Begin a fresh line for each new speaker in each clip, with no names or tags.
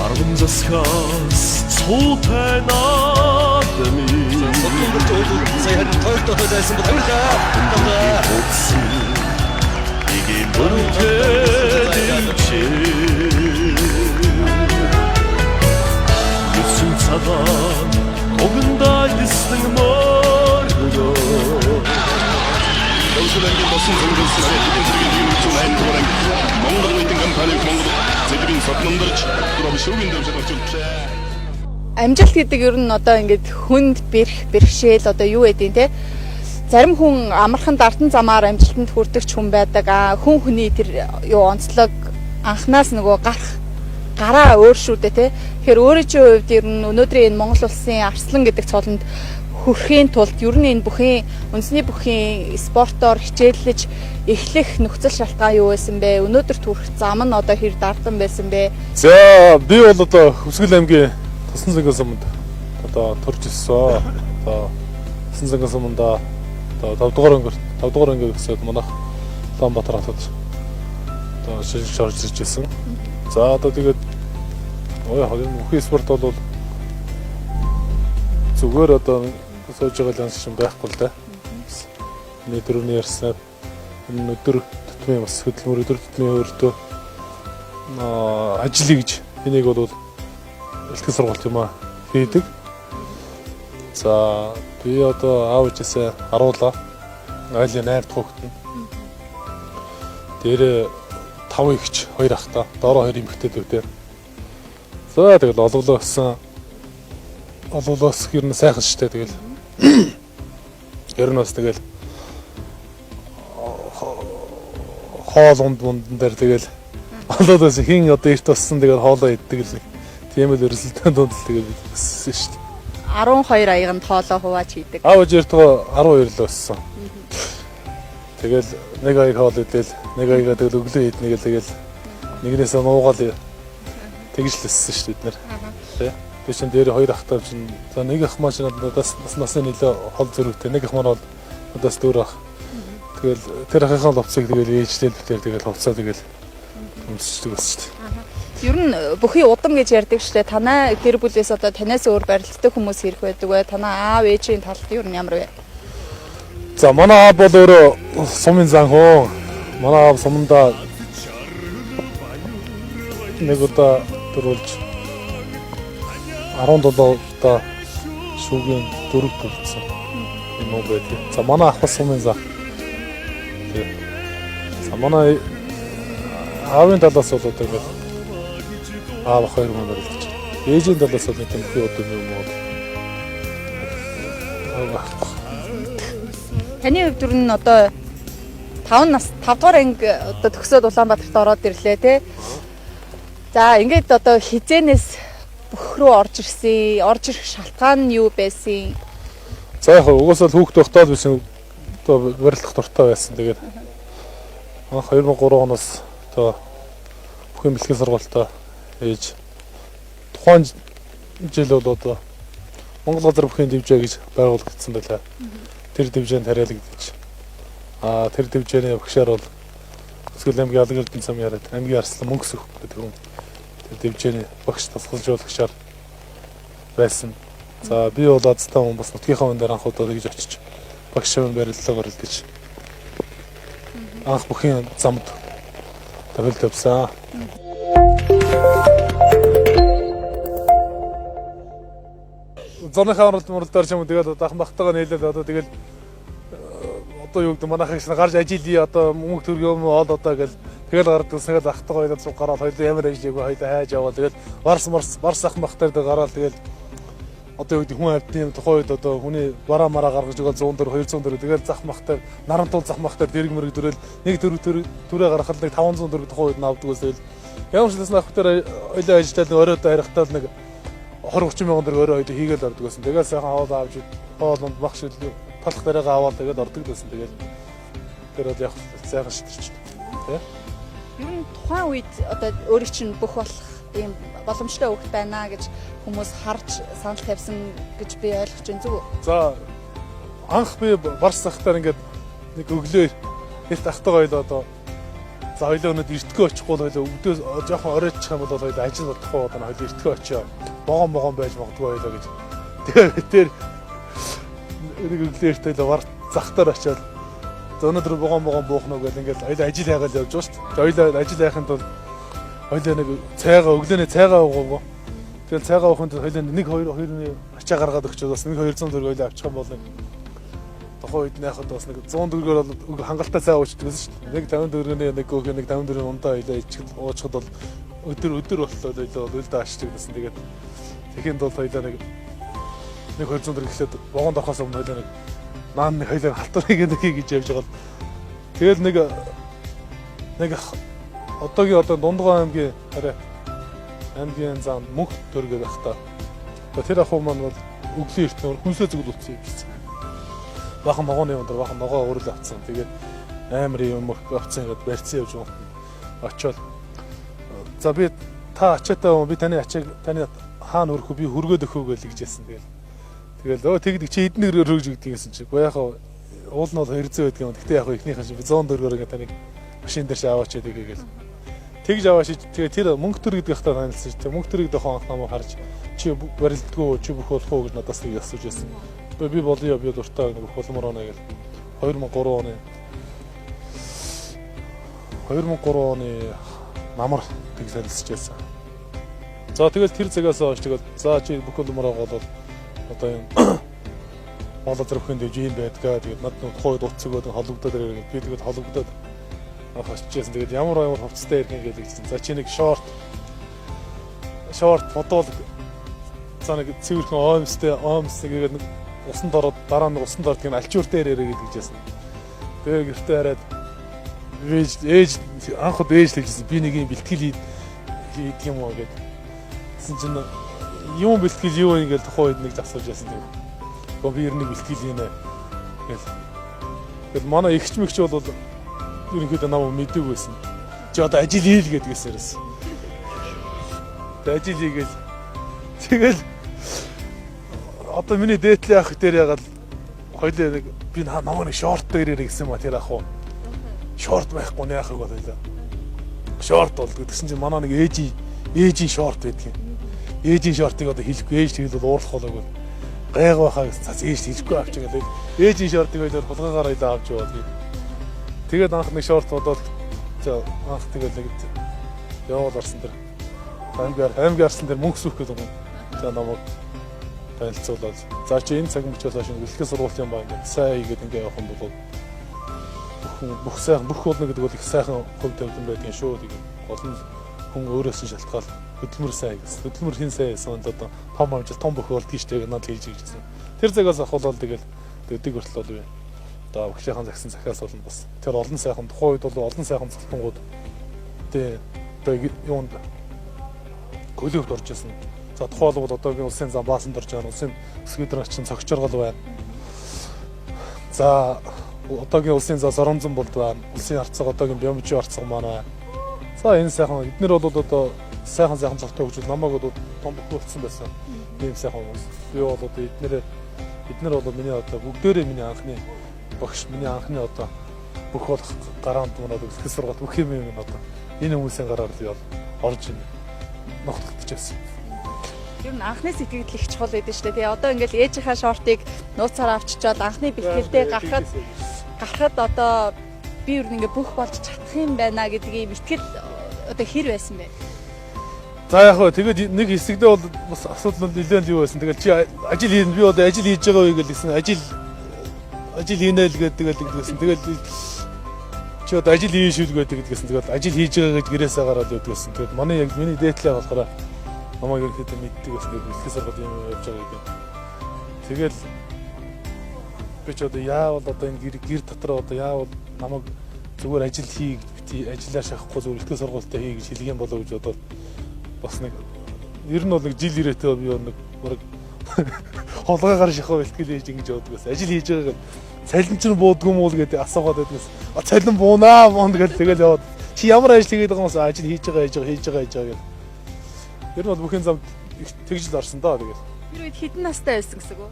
Арван засхаас цуутай наадмын
Содон сая харин хоёр дахь зайсан бол авирлаа.
Утсан игийн бүртээ Юсэн цагаан тугандаа дислэн мөргөө.
Төвсөл ангийн босон зөнгөлсөн хэдэн зэргийн нийгэм 8 дугаар анги Монгол нийтийн компани Монгол зэдвийн соднондорч дөрөв шүүгийн дэвшил орчууллаа.
Амжилт гэдэг ер нь одоо ингээд хүнд бэрх бэрхшээл одоо юу гэдгийг те, зарим хүн амархан дардан замаар амжилтанд хүрдэг ч хүн байдаг. А хүн хүний тэр юу онцлог анханаас нөгөө гарах гараа өөр шүү дээ те. Тэгэхээр өөрийн чинь хувьд ер нь өнөөдрийн энэ Монгол улсын арслан гэдэг цолонд хүрэхийн тулд ер нь энэ бүхэн үндэсний бүхийн спортоор хичээллэж эхлэх нөхцөл шалтгаан юу байсан бэ? Өнөөдөр төрөх зам нь одоо хэр дардан байсан бэ?
За, би бол одоо Хөвсгөл аймгийн Тусан занган суманд одоо төрж өссөн. Одоо Тусан занган суманда одоо 5 дугаар ангид 5 дугаар ангид өсөөд манайх Улаанбаатар хотод одоо шилжиж орж ирж байсан. За, одоо тэгээд ой энэ бүхий спорт бол зүгээр одоо сууж байгаа ланс юм байхгүй л да. Миний дөрөвний ярьснаар энэ өдөр тутмын бас хөдөлмөр, өдөр тутмын өөртөө ажиллая гэж энийг бол элтгэн сургалт юм а хийдэг. За, би одоо аав ээжээсээ харуулаа. Айлын 8 дахь хүүхэд нь. Дээр 5 эгч, 2 ахта, доороо 2 эмэгтэй дүүтэй. За, тэгэл оловлоо гэсэн оловлоос ер нь сайхан штэ, тэгэл. Ер нь бас тэгэл хоол унд мундан дээр тэгэл олоод бас хин одоо эрт болсон, тэгэл хоолоо иддэг л нэг тийм л өрсөлдөөн дунд л тэгэл өссөн шүү дээ.
12 аяганд хоолоо хувааж хийдэг.
Аав ээж эртгөө 12 л өссөн. Тэгэл нэг аяг хоол идэл, нэг аягаа тэгэл өглөө иднэ гэл тэгэл нэгнээсээ нуугаал тэгж л өссөн шүү дээ бид нар. Тэ. Би чинь дээр хоёр ахтай чинь, за, нэг ах маань чинь надаас нас насны нэлээ хол зөрүүтэй, нэг ах маань бол надаас дөрөв ах. Тэгэл тэр ахынхаа ловцыг тэгэл ээжлэл битэр тэгэл хувцаа тэгэл өмсчдөг байсан шүү дээ.
Ер нь бүхий удам гэж ярьдаг шүү дээ. Танай гэр бүлээс одоо танаас өөр барилддаг хүмүүс хэрэг байдаг вэ? Танай аав ээжийн талд ер нь ямар вэ?
За, манай аав бол өөрөө сумын зан хүн. Манай аав суманда нэг удаа дөрвөлж 17 удаа шүүгийн дөрөвт үлдсэн юм уу байдаг. За, манай ах бас сумын зан. Тий. За, манай аавын талаас бол одоо ингээд аав ах хоёр хүн барилдаж. Ээжийн талаас бол нэг тийм бүхий удам юм уу. Аав ах.
Таны хувьд ер нь одоо 5 нас 5 дугаар анги одоо төгсөөд Улаанбаатарт ороод ирлээ те. За, ингээд одоо хизэнээс бүх рүү орж ирсэн, орж ирэх шалтгаан нь юу байсан?
За, яг угаасаа л хүүхэд байхдаа л биш одоо барилдах дуртай байсан. Тэгээд анх 2003 оноос одоо бүхэн бэлтгэл сургуультаа ээж тухайн жил бол одоо Монгол газар бүхийн дивжээ гэж байгуулагдсан байлаа. Тэр дивжээнд тариалагдаж, тэр дивжээний багшаар бол Өсгөл аймгийн Алган Эрдэнэ сам яриад аймгийн арслан Мөнхсөх гэдэг хүн тэр дивжээний багш тасгалжуулагчаар байсан. За, би бол азтай хүн, бас нутгийнхаа хүн дээр анх удаа тэгж очиж багш шавын барилдлаа барилдаж анх бүхийн замд тохиол тавьсан. Зоныхаа оролт моролдоор ч юм уу тэгэл одоо ах бахтайгаа нийлээд одоо тэгэл одоо юу гэдэг манайх их гарч ажилий одоо мөнгө төгрөг юм ол одоо гэл Тэгэл гардаг. Тэгэл ахтайгаа хоёлаа цуг гараад хоёлаа ямар ажил яг хоёлаа хайж яваал. Тэгэл барс марс барс ах мах дээр гараад тэгэл одоо юу гэдэг хүн авдсан юм тухайн үед одоо хүний бараа мараа гаргаж өгөөл 104 204 тэгэл зах мах дээр нарантуул зах мах дээр дэрэг мөрөг дөрөөл нэг төр түрээ гаргахад нэг 500 төгрөг тухайн үед нь авдаг ус тэгэл ямар ч гэсэн ах дээр хоёлаа ажиллаад оройд харихтаа нэг 20 30 мянган төгрөг орой хоёлаа хийгээл ордог байсан. Тэгэл сайхан хоол авч хоол унд мах шил талах дараагаа аваад тэгэл ордог байсан. Тэгэл тэр бол яг сайхан шидэрч тий.
Ер нь тухайн үед одоо өөрийн чинь бүх болох ийм боломжтой хөвгт байна гэж хүмүүс харж санал тавьсан гэж би ойлгож байна, зөв үү?
За анх би барс захтаар ингээд нэг өглөө эрт ахтайгаа хоёлоо одоо за хоёлоо өнөд эртгөө очихгүй бол хоёлоо өвдөө жоохон оройчих юм бол хоёлоо ажил бодохгүй одоо хоёлоо эртгөө очио. Богон богон байж магадгүй хоёлоо гэж. Тэгээ тэр нэг өглөө эрт хоёлоо бар захтаар очиод за өнөөдөр богон богон буух нь гэл ингээд хоёлоо ажил хайгаал явж байгаа шүү дээ. Хоёлоо ажил хайхын тулд хоёлоо нэг цайгаа өглөөний цайгаа уугаагүй. Тэгэл цайгаа уухын тулд хоёлоо 1 2 2-ны ачаа гаргаад өгчөөд бас 1 200 төгрөг хоёлоо авчих юм бол нэг тухайн үед нь яхад бас нэг 100 төгрөгөөр бол хангалттай цай уучдаг байсан шүү дээ. Нэг 50 төгрөгийн нэг өөх нэг 50 төгрөгийн ундаа хоёлоо ичих уучхад бол өдөр өдөр боллоо хоёлоо бол үлдээ ашдаг гэсэн. Тэгээд тэхийн тулд хоёлоо нэг 1 200 төгрөг эхлээд вагонд орохоос өмнө хоёлоо нэг наан нэг хоёлоо халтурыг нэг гэж явж байгаа л тэгэл нэг нэг одоогийн одоо Дундгой аймгийн арай аймгийн зам мөнх төргөд байх та. Тэр ах уу маань бол өглөө эрт нөр хүнсээ зүгэл утсан юм гэсэн. Бахан ногооны юм дээр бахан ногоо өрөл авцсан. Тэгээд амар юм авцсан ингээд барьцсан явж байгаа. Очоод за би та ачаатай би таны ачааг таны хаана өрөх би хөргөөд өгөө гэл гэж хэлсэн. Тэгэл тэгэл өө тэгдэг чи эднэр өргөж өгдөг гэсэн чи. Гэхдээ яг уул нь бол 200 байдаг юм. Гэхдээ яг эхнийхэн чи би 100 төгрөгөөр ингээд таныг машин дээр чи аваач гэдэг гээл. Тэгж аваач тэгээ тэр мөнгө төр гэдэг хатаа танилцсан чи. Тэр мөнгө төр гэдэг хон анх намайг харж чи барилдгүй чи бүх болох уу гэж надаас нэг асууж байсан. Би болио би дуртай нэг бүх болмоор байна гэл. 2003 оны намар тэг танилцж байсан. За тэгэл тэр цагаас хойш тэгэл за чи бүх болмоор байгаа бол одоо юм Монгол зэрэгхэн дэвж юм байдгаа. Тэгээд над нэг тухайн үед утас өгөөд холбогдоод ирээ. Би тэгээд холбогдоод анх очижсэн. Тэгээд ямар ямар хувцастай ирэх юм гэлээ гэсэн. За чи нэг шорт бодвол за нэг цэвэрхэн оймстэй оймс тэгээд нэг усанд ороод дараа нь усанд ордог юм альчуур дээр ирээ гэж хэлсэн. Тэгээ гэртээ хараад ээж анх удаа ээж хэлжсэн. Би нэг юм бэлтгэл хийдэг юм уу гэд. Тэгсэн чинь юм бэлтгэл юу юм гээл тухайн үед нэг асууж байсан. Тэгээд би ер нь бэлтгэл хийнэ гэл. Тэгэл манай эгч мэгч бол ерөнхийдөө намайг мэдээгүй байсан. Чи одоо ажил хийл гэдгээс яриасан. Тэг ажил хийгээл тэгэл одоо миний дээдлийн ах дээр ягаад хоёлаа нэг би намайг нэг шорт дээр ирээ гэсэн юм а тэр ах уу. Шорт байхгүй нэ яхаг бол хоёлаа. Шорт болдог. Тэгсэн чинь манай нэг ээжийн шорт байдаг юм. Ээжийн шортыг одоо хэлэхгүй ээж тэгэл уурлах болоог бол гайг байхаа гэсэн цаас ээж хэлэхгүй авчих гээл. Ээжийн шортыг хоёлаа хулгайгаар хоёлаа авч яваад. Тэгээд анх нэг шорт бодоод за анх тэгэл нэг яваал орсон тэр аймгийн арслан дээр мөнх сүх гэдэг юм. За намайг танилцуулаад за чи энэ цаг мөчөөс хойш бэлтгэл сургуулийн баа ингээд сайн хийгээд ингээд явах юм бол бүх сайхан бүх болно гэдэг бол их сайхан хувь тавилан байдгийн шүү. Тэгээд гол нь хүн өөрөөс нь шалтгаал хөдөлмөр сайн гэсэн. Хөдөлмөр хэн сайн гэсэн нь одоо том амжилт том бүх болдгийг шүү дээ надад хэлж ирсэн. Тэр цагаас ахуулаад тэгэл өдөг хүртэл бол би одоо багшийнхан загсан захиас болно бас. Тэр олон сайхан тухайн үед бол олон сайхан цолтонгууд тий одоо юунд көлөвт орж исэн. За тухайлбал одоогийн улсын зам баасанд орж байгаа улсын өсгийдэр ачин цогцоргол байна. За одоогийн улсын зам Соронзон болд байна. Улсын харцаг одоогийн Бямжи харцаг маань байна. За энэ сайхан эднэр бол одоо сайхан сайхан цогтой хөгжил намайг бол том бүх болсон байсан. Ийм сайхан хүмүүс. Би бол одоо эднэр бол миний одоо бүгдээрээ миний анхны багш, миний анхны одоо бүх болох гараанд мунаад бэлтгэл сургалт бүх юм юм одоо энэ хүмүүсийн гараар л орж ногдогдож байсан.
Ер нь анхны сэтгэл их чухал байдаг шүү дээ. Тэгээ одоо ингээл ээжийнхаа шортыг нууцаараа авчичоод анхны бэлтгэлдээ гарахад одоо би ер нь ингээ бүх болж чадах юм байна гэдгийг итгэл одоо хэр байсан бэ?
За яг хөө тэгээд нэг хэсэгдээ бол бас асуудал нь нэлээд юу байсан. Тэгэл чи ажил хийнэ би одоо ажил хийж байгаа үе гэл гэсэн ажил хийнэ л гэдэг тэгэл гэсэн. Тэгэл Чи одоо ажил хийн шүлгээдэг гэдгээс тэгэл ажил хийж байгаа гэж гэрээсээ гараад явдаг гэсэн. Тэгээд манай яг миний дээдлээ болохоор намайг ерөнхийдөө мэддэг байсан. Тэгээд бэлтгэл сургууль юм явж байгаа гэдэг. Тэгэл би ч одоо яавал одоо энэ гэр гэр дотор одоо яавал намайг зүгээр ажил хий гэж бити ажиллаа шахахгүй зүгээр бэлтгэл сургуультай хий гэж хэлэх юм болов гэж бодоод бас нэг ер нь бол нэг жил ирээтэй би нэг баг хулгай гар шахаа бэлтгэл хийж ингэж явдаг бас ажил хийж байгааг цалин чинь буудгүй мүү гэдэг асуугаад байдгаас цалин буунаа буунд гэж тэгэл яваад чи ямар ажил хийгээд байгаа юм бэ ажил хийж байгаа хийж байгаа хийж байгаа хийж байгаа гэл ер нь бол бүхэн замд тэгж л орсон доо тэгэл.
Тэр үед хэдэн настай байсан гэсэн үг үү?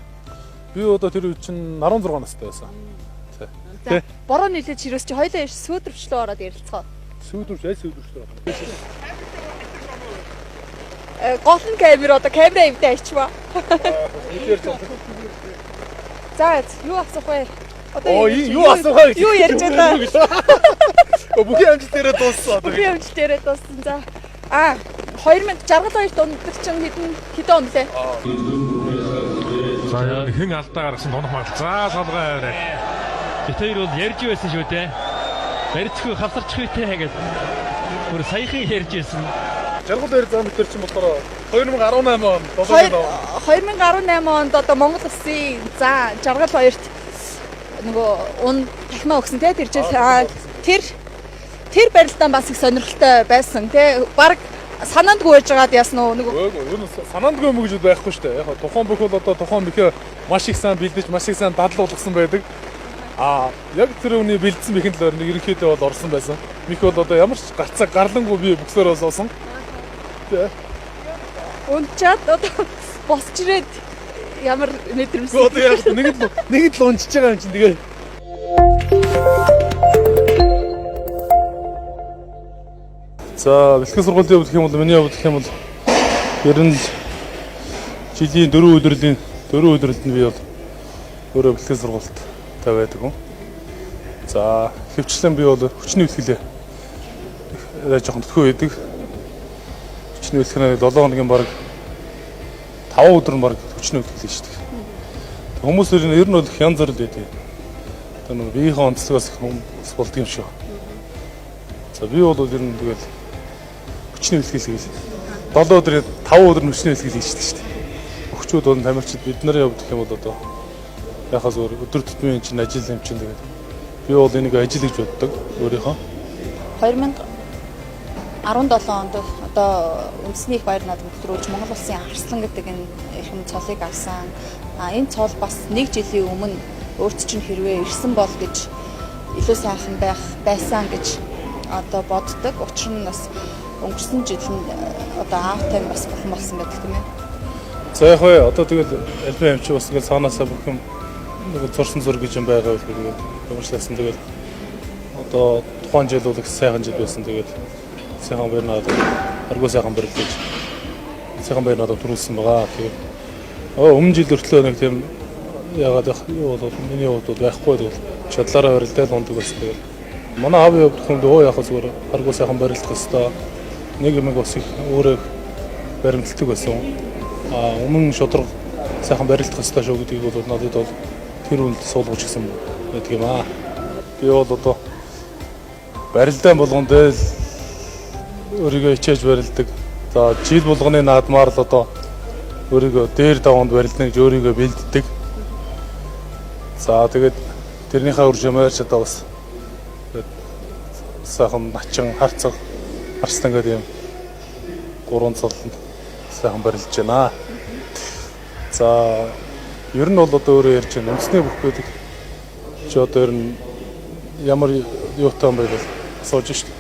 Би одоо тэр үед чинь 16 настай байсан.
За, бороо нийлээд чирээс чи хоёлаа ирж сүйдрвчлөө ороод ярилцгаа.
Сүйдрвч аль сүйдрвчлөө?
Гол нь камер одоо камера эвдээ ачмаа. За, юу асуух вэ? Одоо
юу асуух вэ?
Юу ярьж байна?
Бүхий амжилт дээрээ дууссан.
Бүхий амжилт дээрээ дууссан. За. А 2062 дундад чинь хэдэн хэдэн он блэ?
За хэн алдаа гаргасан тунах мал. За солгой авираа.
Бид хоёр бол ярьж байсан шүү дээ. Барьцгүй хавсарчих үедээ гэж. Бүр саяхан ярьж байсан.
Жаргал хоёр зам битэр чинь болохоор 2018 он
2018 онд одоо Монгол улсын за жаргал хоёрт нөгөө ун тахмаа өгсөн те тэр жил тэр тэр барилдаан бас их сонирхолтой байсан те баг санаандгүй байж байгаад яасан уу нөгөө
Үгүй юу санаандгүй юм гэж байхгүй шүү дээ. Яг тухайн бүх бол одоо тухайн бихээ маш их сайн бэлдэж маш их сайн дадал болгосон байдаг. А яг тэр үний бэлдсэн бэхэн талаар нэг ерөнхийдөө бол орсон байсан. Мих бол одоо ямар ч гарцаа гарлангүй би бөксөөрөө суусан. Тэ.
Унчаад одоо босч ирээд ямар мэдрэмж.
Одоо яг нэг л унчиж байгаа юм чинь тэгээ. За, бэлтгэл сургуулийн хувьд гэх юм бол миний хувьд гэх юм бол ер нь л жилийн 4 өдрийн 4 өдрөлд нь би бол өөрөө бэлтгэл сургуультай байдаг юм. За, хөвчлэн би бол хүчний бэлтгэлээ жоохон төтгөө хийдэг. Хүчний бэлтгэл нь 7 хоногийн бараг 5 өдөр нь бараг хүчний бэлтгэл хийдэг. Хүмүүс ер нь бол их янз бүр л байдаг. Одоо нэг биеийнхээ онцлогоос их хүмүүс болдго юм шиг. За би бол ер нь тэгэл хүчний бэлтгэл хийх. 7 өдөр 5 өдөр нь хүчний бэлтгэл хийждэг шүү дээ. Өгчүүд бол тамирчид бид нарын хувьд гэх юм бол одоо яхаа зүгээр өдөр тутмын чинь ажил юм чинь тэгээд би бол энийг ажил гэж боддог өөрийнхөө.
2017 онд одоо үндэсний их баяр наадам төрүүлж Монгол улсын арслан гэдэг энэ эрхэм цолыг авсан. А энэ цол бас нэг жилийн өмнө өөрт чинь хэрвээ ирсэн бол гэж илүү сайхан байх байсан гэж одоо боддог. Учир нь бас өнгөрсөн жил нь одоо аавтай нь бас бурхан болсон байдаг тийм ээ.
За яг вэ одоо тэгэл альбин амч бас ингээл цаанаасаа бүх юм нэг зурсан зур гэж юм байгаа байл тэгээд ямарчлаасан тэгэл одоо тухайн жил бол их сайхан жил байсан тэгээд сайхан баяр наадам аргуу сайхан барил гэж сайхан баяр наадам төрүүлсэн байгаа. Тэгээд өмнө жил өртлөө нэг тийм яагаад яг юу бол миний хувьд бол байхгүй тэгэл чадлаараа барилдаа л ундаг байсан тэгэл манай аавын хувьд хүнд өө яг зүгээр аргуу сайхан барилдах хэвээр нэг юм бас их өөрөө баримталдаг байсан. А өмнө шудраг сайхан барилдах ёстой шүү гэдгийг бол надад бол тэр үнд суулгаж гисэн байдаг юм аа. Би бол одоо барилдаан болгон дээр л өөрийгөө хичээж барилдаг. За жил болгоны наадмаар л одоо өөрийгөө дээр даванд барилдана гэж өөрийгөө бэлддэг. За тэгээд тэрнийхээ үр жимээр ч одоо бас сайхан начин харцаг арслан гэдэг юм гурван цол сайхан барилж байна. За ер нь бол одоо өөрөө ярьж байна. Үндэсний бүх гэдэг чи одоо ер нь ямар юутай юм бэ гэж асууж шít.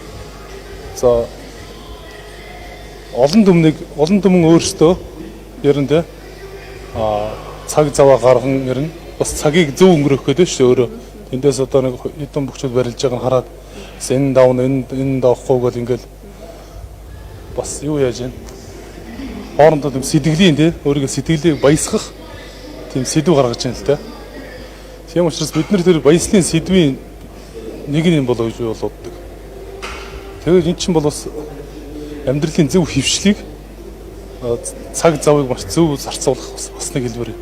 За олон түмнийг олон түмэн өөрсдөө ер нь те цаг заваа гарган ер нь бас цагийг зөв өнгөрөөх гэдэг шүү дээ өөрөө. Тэндээс одоо нэг хэдэн бөхчүүд барилж байгааг нь хараад бас энэ давна энэ давахгүй гол ингээл бас юу яаж юм хоорондоо тийм сэтгэлийн тий өөрийгөө сэтгэлийг баясгах тийм сэдв гаргаж байна л та. Тийм учраас бид нар тэр баяслалын сэдвийн нэг юм болоо гэж би бол боддог. Тэгээд эн чинь бол бас амьдралын зөв хөвшлийг цаг завыг маш зөв зарцуулах бас нэг хэлбэр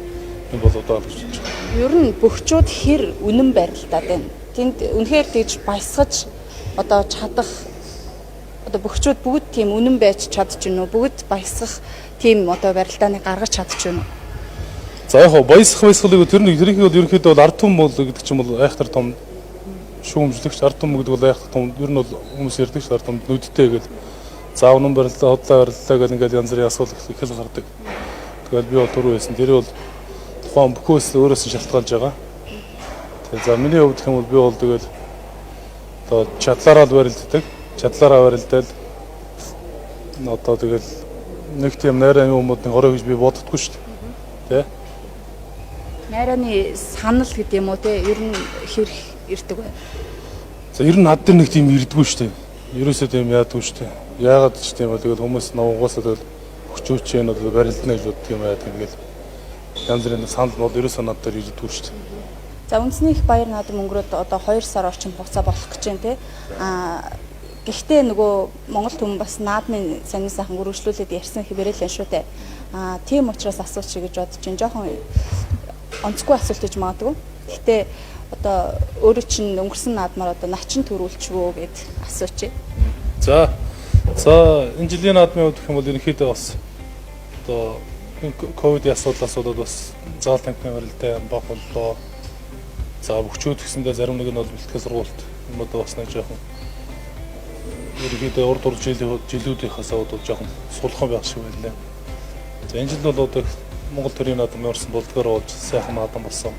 юм болоо даа гэж бодож байна.
Ер нь бөхчүүд хэр үнэн барилдаад байна. Тэнд үнэхээр тэгж баясгаж одоо чадах одоо бөхчүүд бүгд тийм үнэн байж чадж гинүү, бүгд баясгах тийм одоо барилдааныг гаргаж чадж гинүү.
За яг хоо баясгалыг тэр нэг тэрийг бол ерөнхийдөө бол ард түмэн бол гэдэг чинь бол айхтар том шүүмжлэгч, ард түмэн гэдэг бол айхтар том, ер нь бол хүмүүс ярьдаг ш, ард түмэнд нүдтэй гэл за үнэн барилдаа, худлаа барилдаа гэл ингээл янз бүрийн асуудал их л гардаг. Тэгэл би бол түрүү байсан. Тэр бол тухайн бүхөөс өөрөөс нь шалтгаалж байгаа. Тэгээ за миний хувьд гэх юм бол би бол тэгэл одоо чадлаараа л барилддаг. Чадлаараа барилдал одоо тэгэл нэг тийм найраа юмуд нэг орой гэж би боддоггүй шүү дээ. Тэ?
Найрааны санал гэдэг юм уу те, ер нь хэрэг ирдэг вэ?
За ер нь над дээр нэг тийм ирдэггүй шүү дээ. Ерөөсөө тийм яадгүй шүү дээ. Яагаад ч тийм бол тэгэл хүмүүс новгоосоо тэгэл өчөөч юм одоо барилдана гэж боддог юм яадаг ингээл янз бүрийн санал бол ерөөсөө над дээр ирдэггүй шүү дээ.
За үндэсний их баяр наадам өнгөрөөд одоо 2 сар орчим хугацаа болох гэж байна те. А гэхдээ нөгөө Монгол түмэн бас наадмын сонин сайхан өргөжлүүлээд ярьсан хэвээрэл энэ шүү дээ. А тийм учраас асуучих гэж бодож байна. Жохон онцгүй асуулт гэж магадгүй. Гэхдээ одоо өөрөө чинь өнгөрсөн наадмаар одоо начин төрүүлчихвөө гэд асуучих.
За энэ жилийн наадмын хувьд гэх юм бол ерөнхийдөө бас одоо ковидын асуудлаас болоод бас заал танхимын барилдаа баг боллоо. За бөхчүүд гэсэндээ зарим нэг нь бол бэлтгэл сургуульд юм одоо бас нэг жоохон ерөнхийдөө урд урд жилүүдийнхээс бол жоохон сулхан байх шиг байлаа. За энэ жил бол одоо Монгол төрийн наадам ямарсан болдгоор болж сайхан наадам болсон.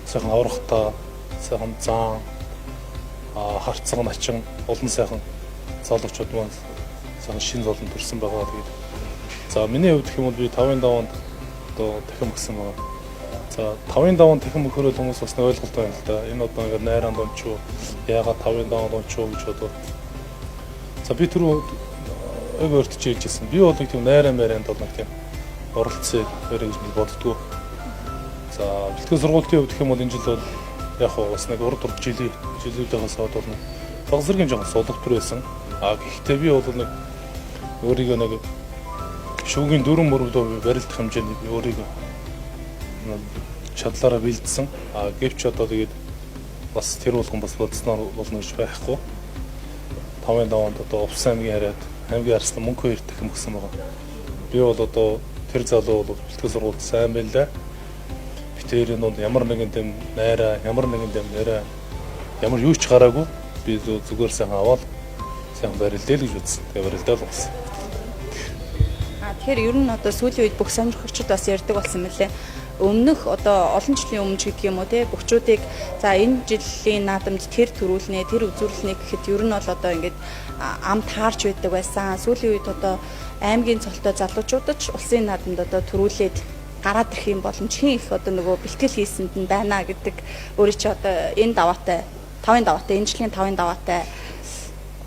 Сайхан аврахтай, сайхан заан, харцсан начин олон сайхан залуучууд маань сайхан шин золон төрсэн байгаа. Тэгээд за миний хувьд гэх юм бол би 5-ын даваанд одоо дахин өгсөн байгаа. За 5-ын даваанд дахин өгөхөөр хүмүүс бас нэг ойлголт байна л да. Энэ одоо ингээд найрaan дончуу, яагаад 5-ын даваанд дончуу гэж бодоод. За би түрүү өг өртөж хэлжсэн. Би бол нэг тийм найраа майранд бол нэг тийм оролцсон хэрэг гэж би боддгоо. За бэлтгэл сургуулийн хувьд гэх юм бол энэ жил бол яг хоо бас нэг урд урд жилүүдээс хойд бол нэг баг зэргийн жоохон сулгатар байсан. А гэхдээ би бол нэг өөрийгөө нэг шүүгийн 4 мөрөдөө барилдах хэмжээнд би өөрийгөө чадлаараа бэлдсэн. А гэвч одоо тэгээд бас тэр болгон бас бодсноор болно гэж байхгүй. 5-ын даваанд одоо Увс аймгийн хараад аймгийн арслан мөнх хоёр дахин өгсөн байгаа. Би бол одоо тэр залуу бол бэлтгэл сургуульд сайн байлаа. Битэрийн дунд ямар нэгэн тэм найраа, ямар нэгэн тэм нэраа ямар юу ч гараагүй. Би зүгээр сайхан аваад сайхан барилдээ л гэж үзсэн. Тэгээ барилдаа л болсон.
А тэгэхээр ер нь одоо сүүлийн үед бүх сонирхогчид бас ярьдаг болсон мөлий. Өмнөх одоо олон жилийн өмнө ч гэдэг юм уу те, бөхчүүдийг за энэ жилийн наадамд тэр төрүүлнэ, тэр үзүүлнэ гэхэд ер нь бол одоо ингээд ам таарч байдаг байсан. Сүүлийн үед одоо аймгийн цолтой залуучуудад ч улсын наадамд одоо төрүүлээд гараад ирэх юм боломж хин их одоо нөгөө бэлтгэл хийсэнд нь байна гэдэг өөрөө чи одоо энэ даваатай 5-ын даваатай энэ жилийн 5-ын даваатай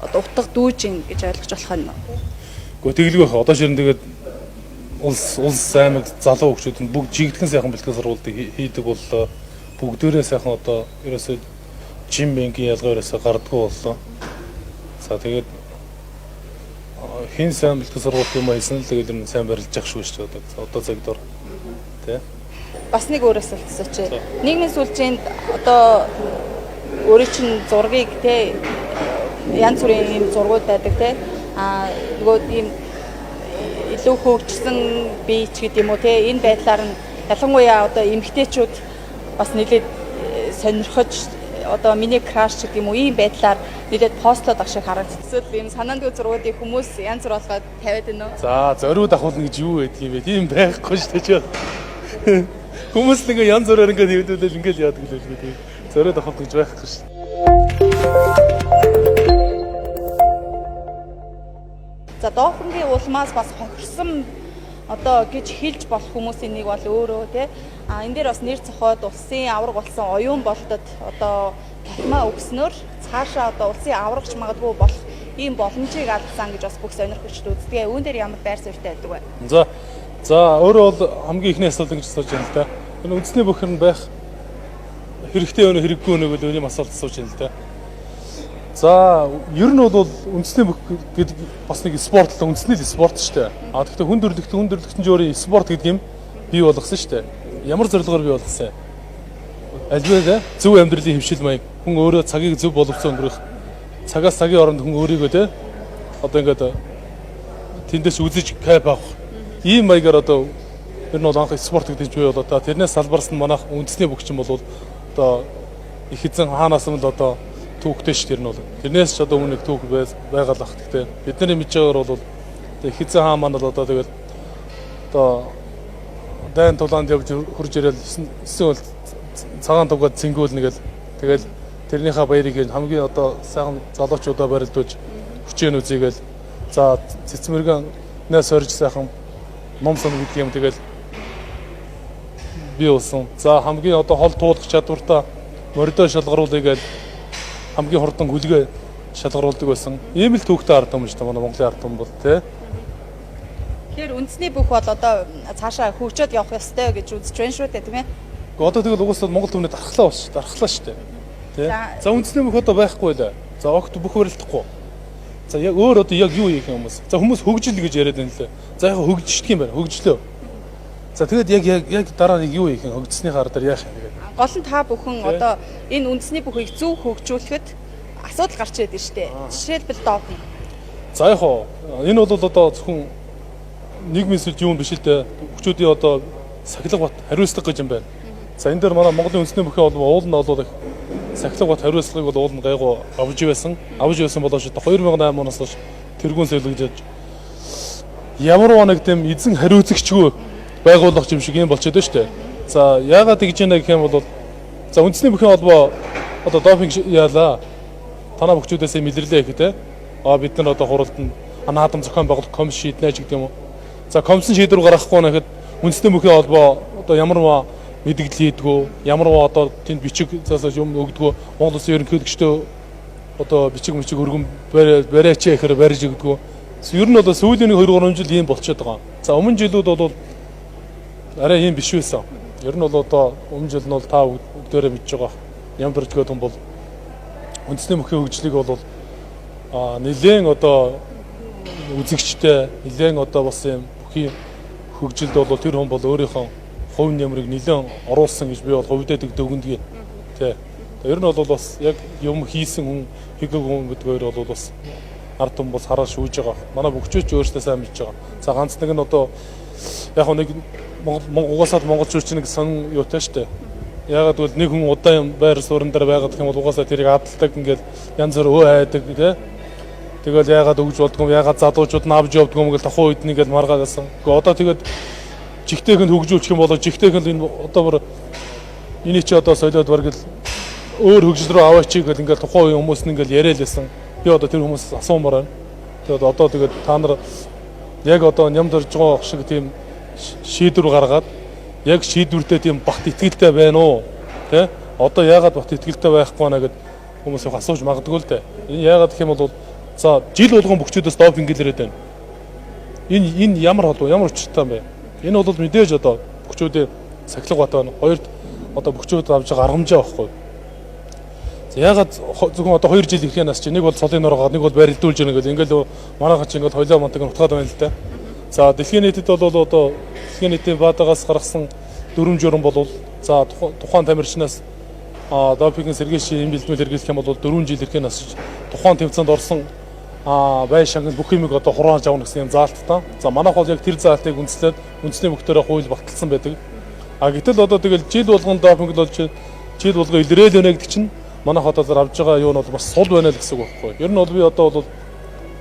одоо утга дүүжин гэж ойлгож болох нь.
Гэхдээ тэгэлгүй байх. Одоо ширэн тэгээд улс аймаг залуу хүүхдүүд нь бүгд жигдхэн сайхан бэлтгэл сургуулийг хийдэг боллоо. Бүгдээрээ сайхан одоо ерөөсөө жим бэнгийн ялгаа ерөөсөө гардггүй боллоо. За тэгээд хин сайн бэлтгэл сургууль юм хийсэн л тэгээд ер нь сайн барилж явах шүү дээ. Одоо цаг дор. Тэ.
Бас нэг өөр асуулт асуучих. Нийгмийн сүлжээнд одоо өөрийн чинь зургийг те янз бүрийн ийм зургууд байдаг те. А нөгөө ийм илүү хөгжсөн бие ч гэдэг юм уу те, энэ байдлаар нь ялангуяа одоо эмэгтэйчүүд бас нэлээд сонирхож одоо миний краш гэдэг юм уу ийм байдлаар нэлээд постлоод ах шиг харагдсан. Эсвэл ийм санаандгүй зургуудыг хүмүүс янз бүр болгоод тавиад байна уу?
За зориуд ахуулна гэж юу байдаг юм бэ? Тийм байхгүй шүү дээ. Хүмүүс л ингээ янз бүрээр ингээ хэвдүүлэл ингээл яадаг л байлгүй тийм. Зориуд ахуулна гэж байхгүй шүү.
За доохонгийн улмаас бас хохирсон одоо гэж хэлж болох хүмүүсийн нэг бол өөрөө те. А энэ дээр бас нэр зохиод улсын авраг болсон оюун болтод одоо тахимаа өгснөөр цаашаа одоо улсын аврагч магадгүй болох ийм боломжийг алдсан гэж бас бүх сонирхогчд үздэг. Үүн дээр ямар байр суурьтай байдаг вэ?
За өөрөө бол хамгийн ихний асуулт ингэж асууж байна л да. Энэ үндэсний бөхөр нь байх хэрэгтэй өнө хэрэггүй өнө гэдэг ийм асуулт асууж байна л да. За ер нь бол үндэсний бөх гэдэг бас нэг спорт л үндэсний л спорт шүү дээ. А тэгэхдээ хүн төрлөختөн ч өөрөө спорт гэдэг юм бий болгосон шүү дээ. Ямар зорилгоор бий болгосон юм? Альваа зөв амьдралын хөвшил маяг хүн өөрөө цагийг зөв боловсон өнгөрөх Цагаас цагийн оронд хүн өөрийгөө те одоо ингээд тэндээс үзэж кайф авах. Ийм маягаар одоо ер нь бол анх спорт гэдэг нь бий болоо та тэрнээс салбарсан манайх үндэсний бөхчин бол одоо их эзэн хаанаас нь л одоо түүхтэй ш тэр нь бол. Тэрнээс ч одоо өмнө нэг түүх байгаа л ах. Гэхдээ бидний мэдж байгаагаар бол их эзэн хаан маань бол одоо тэгэл одоо дайн тулаанд явж хурж ирэл 9 бол цагаан тугаад цэнгүүл нэгэл тэгэл тэрнийхээ баярыг хамгийн одоо сайхан залуучуудаа барилдуулж хүчээн үзийгээл за цэцмэргэнээс сорж сайхан ном сон гэдэг юм тэгэл бий болсон. За хамгийн одоо хол туулах чадвартай мордоо шалгаруулъя гэж хамгийн хурдан хүлгээ шалгаруулдаг байсан. Ийм л түүхтэй ард түмэн шүү дээ манай Монголын ард түмэн бол тий.
Тэгэхээр үндэсний бүх бол одоо цаашаа хөгжөөд явах ёстой гэж үзэж байна шүү дээ, тийм ээ.
Гэхдээ одоо тэгэл угаасаа Монгол түмний дархлаа бас дархлаа шүү дээ. Тий. За үндэсний бүх одоо байхгүй лээ. За огт бүх барилдахгүй. За яг өөр одоо яг юу хийх юм хүмүүс. За хүмүүс хөгжил гэж яриад байна лээ. За яг хөгжчихдэг юм байна. Хөгжлөө. За тэгээд яг яг яг дараа нэг юу хийх юм хөгжсөний хаар дээр яах юм тэгээд.
Гол нь та бүхэн одоо энэ үндэсний бүхийг зөв хөгжүүлэхэд асуудал гарч ирээд байна шүү дээ. Жишээлбэл допинг.
За яг хоо энэ бол одоо зөвхөн нийгмийн сүлж юм биш л дээ. Хүчүүдийн одоо сахилга бат хариуцлага гэж юм байна. За энэ дээр манай Монголын үндэсний бүхэн бол уул нь бол их сахилга бат хариуцлагыг бол уул нь гайгүй авж байсан. Авж байсан болооч 2008 оноос хойш тэргүүн солигдож ямар нэг тийм эзэн хариуцагчгүй байгууллага юм шиг юм болчиход байна шүү дээ. За яагаад тэгж байна гэх юм бол за үндэсний бүхэн холбоо одоо допинг яалаа. Танаа бүхчүүдээс юм илэрлээ гэх те. А бид нар одоо хуралд нь наадам зохион байгуулах комисс шийднэ ч гэдэг юм уу. За комиссын шийдвэр гаргахгүй нэхэд үндэсний бүхэн холбоо одоо ямар мэдгдэл хийдгүү, ямар одоо тэнд бичиг заасаа юм өгдгүү, Монгол улсын ерөнхийлөгчдөө одоо бичиг мичиг өргөн бариач гэхээр барьж өгдгүү. Ер нь бол сүүлийн 2 3 жил ийм болчиход байгаа. За өмнө жилүүд бол арай ийм биш байсан. Ер нь бол одоо өмнө жил нь бол та бүгдээрээ мэдж байгаа. Ям дөржгөөд хүн бол үндэсний мөхийн хөгжлийг бол нэлээд одоо үзэгчтэй, нэлээд одоо бас юм бүхийн хөгжилд бол тэр хүн бол өөрийнхөө хувь нэмрийг нэлээд оруулсан гэж би бол хувьдаа дэгдэгдэгдгийг. Тэ. Ер нь бол бас яг юм хийсэн хүн, хийгээгүй хүн гэдэг хоёр бол бас ард түмэн бас хараа шүүж байгаа. Манай бөхчөөч өөрсдөө сайн мэдж байгаа. За ганц нэг нь одоо яг нэг угаасаа монголчууд чинь нэг сан юутай штэ. Яагаад гэвэл нэг хүн удаан байр суурин дээр байгаад гэх юм бол угаасаа тэрийг адалдаг ингээд янз бүр өө хайдаг тий. Тэгэл яагаад өгж болдгоо юм, яагаад залуучууд нь авч явдгоо юм гэл тухайн үед нь ингээд маргаад байсан. Гэхдээ одоо тэгээд жигтэйхэн хөгжүүлчих юм бол жигтэйхэн энэ одоо бүр эний чи одоо солиод бараг л өөр хөгжил рүү аваачих гэл ингээд тухайн үеийн хүмүүс нь ингээд яриа л байсан. Би одоо тэр хүмүүсээс асуумаар байна. Тэгээд одоо тэгээд та нар яг одоо ням дорж байгаа шиг тийм шийдвэр гаргаад яг шийдвэртээ тийм багт итгэлтэй байна уу? Тэ? Одоо яагаад багт итгэлтэй байхгүй байна гэд хүмүүс их асууж магадгүй л дээ. Энэ яагаад гэх юм бол за жил болгон бөхчүүдээс допинг гэлрээд байна. Энэ ямар холбоо, ямар учиртай юм бэ? Энэ бол мэдээж одоо бөхчүүдийн сахилга бат байна. Хоёрт одоо бөхчүүд авч байгаа аргамжаа байхгүй. За яагаад зөвхөн одоо 2 жил ирэхээ нас чи нэг бол цолын норгоод нэг бол барилдуулж яана гэл ингээл манайхан чи ингээл хойлоо мантаг нутгаад байна л да. За дэлхийн нийтэд бол одоо дэлхийн нийтийн баадагаас гаргасан дүрм журам бол за тухайн тамирчнаас допинг сэргээш юм бэлтгэл хэрэглэх юм бол 4 жил ирэхээ нас тухайн тэмцээнд орсон бай шанганд бүх юмыг одоо хурааж авна гэсэн юм заалттай. За манайх бол яг тэр заалтыг үндэслээд үндэсний бүхтээрээ хууль баталсан байдаг. А гэтэл одоо тэгэл жил болгон допинг болж жил болгон илрээл байна гэдэг чинь манайх одоо авж байгаа юу нь бол бас сул байна л гэсэн үг байхгүй. Ер нь бол би одоо бол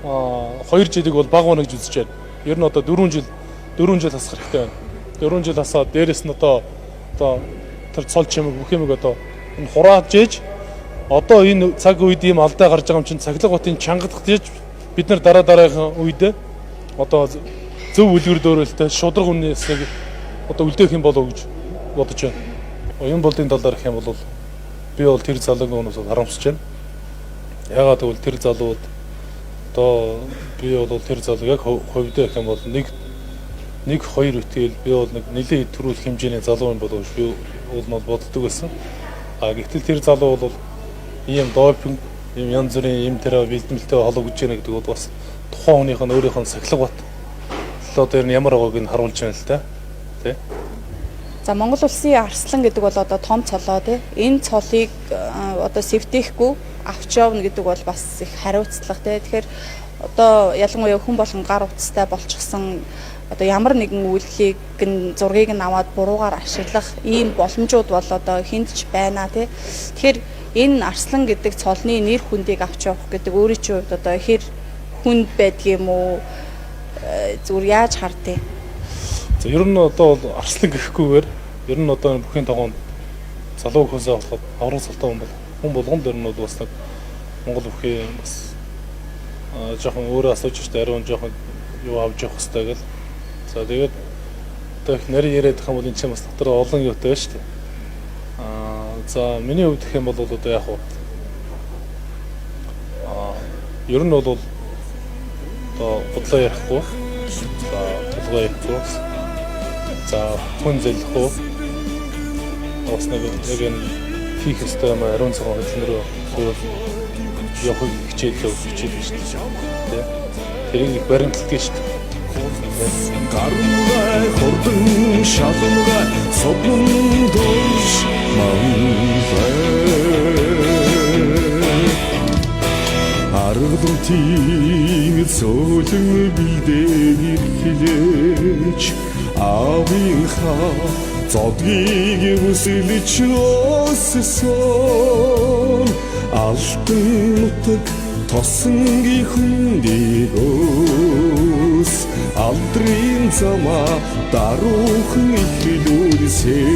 2 жилиг бол бага байна гэж үзэж байна. Ер нь одоо 4 жил хасах хэрэгтэй байна. 4 жил хасаад дээрэс нь одоо тэр цол чимэг бүх юмыг одоо энэ хурааж ээж одоо энэ цаг үед ийм алдаа гарч байгаа юм чинь цахилгаан батын чангадах гэж бид нар дараа дараагийн үедээ одоо зөв үлгэр дуурайлтай шудраг үнийн эсрэг одоо үлдээх юм болов гэж бодож байна. Оюун болдын талаар гэх юм бол би бол тэр залуугийн өнөөс харамсаж байна. Яагаад гэвэл тэр залууд одоо би бол тэр залуу яг хувьдаа гэх юм бол нэг хоёр үтэл би бол нэг нэлээд төрүүл хэмжээний залуу юм болов би бол боддог байсан. А гэтэл тэр залуу бол ийм допинг, ийм янз бүрийн ийм тэр бэлтгэлтэй холбогдож байна гэдэг бол бас тухайн хүнийх нь өөрийнх нь сахилга бат одоо тэр нь ямар байгааг нь харуулж байна л да. Тэ.
За Монгол улсын арслан гэдэг бол одоо том цолоо тий. Энэ цолыг одоо сэвтээхгүй авч явна гэдэг бол бас их хариуцлага те. Тэгэхээр одоо ялангуяа хүн болгон гар утастай болчихсон одоо ямар нэгэн үйлдэлийг нь зургийг нь аваад буруугаар ашиглах ийм боломжууд бол одоо хүнд ч байна тий. Тэгэхээр энэ арслан гэдэг цолны нэр хүндийг авч явах гэдэг өөрийн чинь хувьд одоо хэр хүнд байдгийм үү, зүгээр яаж хардیں۔
За ер нь одоо бол арслан гэхгүйгээр ер нь одоо бүхний тогоонд залуу хүмүүсээ болоход аврал цолтой хүн бол хүн болгонд ер нь бол бас нэг Монгол бүхий бас жоохон өөрөө асууж штэ ариун жоохон юу авч явах хэрэгтэй гэл. За тэгээд одоо их нарийн яриад их юм бол энэ чинь бас дотор олон юутай байна штэ. За миний хувьд гэх юм бол одоо яг уу ер нь бол одоо бодлоо ярихгүй, за толгой ярихгүй, за хүн зэлэхгүй, бас нэг яг энэ хийх ёстой юм ариун цагаан хөдөлмөрөө явахыг хичээлээ хичээлээ шүү дээ. Тэрийг их баримталдаг шүү дээ.
Гарамгай хурдан шалмгай содон дурш мангай Аргалын цөөлөн бэлдээ ирлэж аавынхаа зодгийг үсэлж өссөн алтан нутаг тосонгийн хүндийг өс алдрын замаа даруухан ихлүүлсэн.